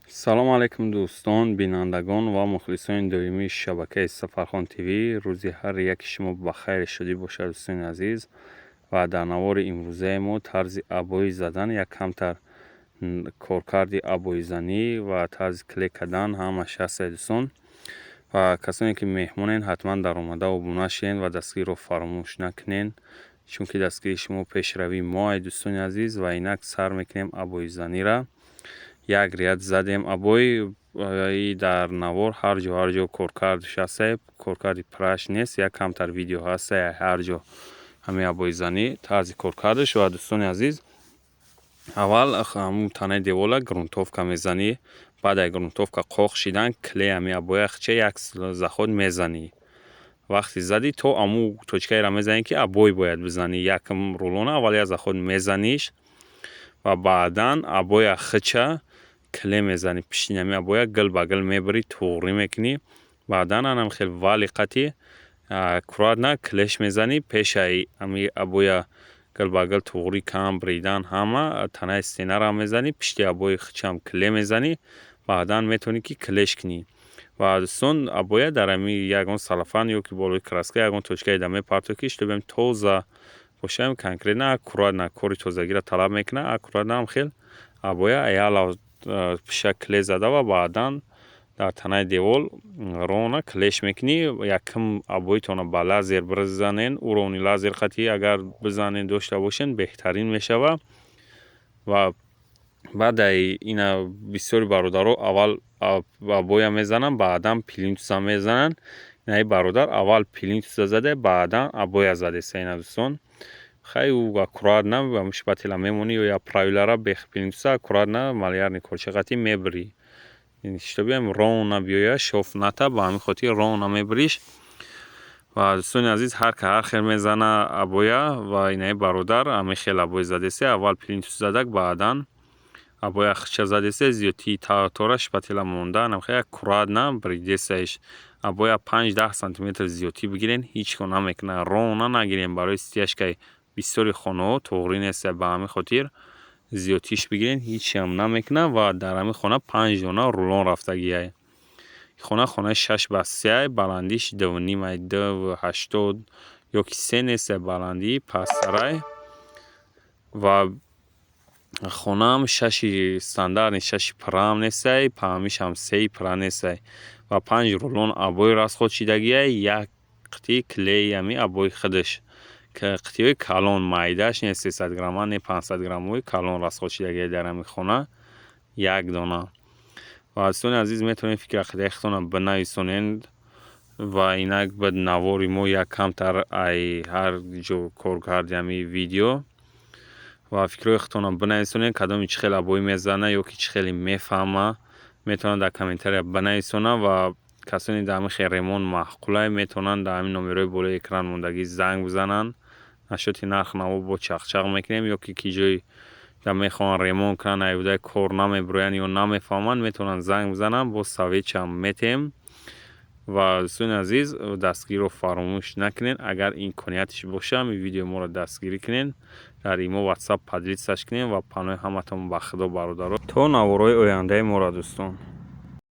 Салому алайкум, дӯстон, бинандагон ва мухлисони доимии шабакаи Сафархон ТВ. Рӯзи ҳар яки шумо ба хайри шудӣ бошад, дӯстони азиз. Ва дар навори имрӯзаи мо тарзи обои задан, як камтар коркарди обоизанӣ ва тарзи клей кардан ҳамаш ҳастад, дӯстон. Ва касоне ки меҳмонен, ҳатман даромада обуна шавед ва дастгириро фаромӯш накунед, чунки дастгирии шумо пешравии мо ай, дӯстони азиз. Ва инак сар мекунем обоизаниро. Як ряд задем обои. Дар навор ҳар ҷо, ҳар ҷо коркардаш ҳастае, коркарди пурраш нест, як камтар видео ҳастае, ҳар ҷо ҳамин обоизанӣ, тарзи коркардаш. Ва, дӯстони азиз, аввал ҳамун танаи девола грунтовка мезанӣ. Баъд аз грунтовка қоқ шидан, клей ҳамин обоя хча як заход мезанӣ. Вақте задӣ, то аму точкаеро мезанӣ, ки обой бояд бизанӣ. Якм рулона аввал як заход мезаниш ва баъдан обоя хча клей мезанӣ. Пишти ҳамин обоя гил ба гил мебарӣ, туғрӣ мекунӣ. Баъдан анам хел вали қати аккуратно клеш мезанӣ. Пешаи ҳамин обоя гил ба гил туғрӣ кам бридан, ҳама танаи стенаро мезанӣ, пишти обои хчам клей мезанӣ. Баъдан метавонӣ, ки клеш кунӣ. Ва, дӯстон, обоя дар ҳамин ягон салафан ё ки болои краска ягон точкае да мепартоӣ, ки чтобы тоза бошад. Конкретно аккуратно кори тозагиро талаб мекунад. Аккуратно ҳам хел обоя ялав пиша клей зада ва баъдан дар танаи девол ровно клеш мекунӣ. Якм обоитонро ба лазер бизанен, уровни лазер қатъӣ агар бизанен, дошта бошен, беҳтарин мешавад. Ва баъдаи ина бисёри бародаро аввал обоя мезананд, баъдан плинтуса мезананд. Инаи бародар аввал плинтуса зада, баъдан обоя задеста. Ина, дӯстон, хай, ӯ аккуратно шпателя мемонӣ ё як правилара бех плинтуса аккуратно малярный корча қатъӣ мебирӣ, чтобы ровно биёяд, шов ната. Ба ҳамин хотир ровно мебириш. Ва, дӯстони азиз, ҳар ка ҳар хел мезана обоя. Ва инаи бародар ҳамин хел обои задеста: аввал плинтус задак, баъдан обоя хча задеста, зиёдтии тора шпателя монда, хел аккуратно бридесаиш. Обоя 5-10 сантиметр зиёдтӣ бигирен, ҳеҷ кор намекунад. Ровно нагирем, барои стяжкаи бисёри хонаҳо туғрӣ нест. Ба ҳамин хотир зиёдтиш бигирен, ҳечам намекунад. Ва дар ҳамин хона панҷ дона рулон рафтагиай. Хона хонаи 6 ба 3, баландиш 2,5, 2,80 ё ки се нест, баландии пасттарай. Ва хонаам шаши стандартный, шаши пурраам нестай, паҳмишам сеи пурра нестай. Ва панҷ рулон обои расход шидагиай, як қитъи клеи ҳамин обои худаш, қитъиҳои калон, майдааш не, 300 грамма не, 500 граммои калон расход шидагиай дар ҳамин хона як дона. Ва, дӯстони азиз, метавонед фикри ақидаи худтонро бинависонед. Ва инак ба навори мо як камтар ай ҳар ҷо кор карди ҳамин видео. Ва фикрҳои худтонро бинависонед. Кадоме чӣ хел обоӣ мезана ё ки чӣ хеле мефаҳма, метавонад дар комментария бинависонад. Ва касоне дар ҳамин хел ремонт маъқулай, метавонанд дар ҳамин номерҳои болои экран мондагӣ занг бизананд. Насчёти нарх наво бо чақчақ мекунем. Ё ки ҷой да мехоҳанд ремонт кунанд, аюдаи кор намебироянд ё намефаҳманд, метавонанд занг бизананд, боз советчам метиҳем. Ва, дӯстони азиз, дастгириро фаромӯш накунед. Агар имконияташ боша, ҳамин видеои моро дастгирӣ кунед, дар имо, Ватсап поделитьсяш кунед. Ва паноҳи ҳаматон ба Худо, бародаро, то наворҳои ояндаи моро, дӯстон.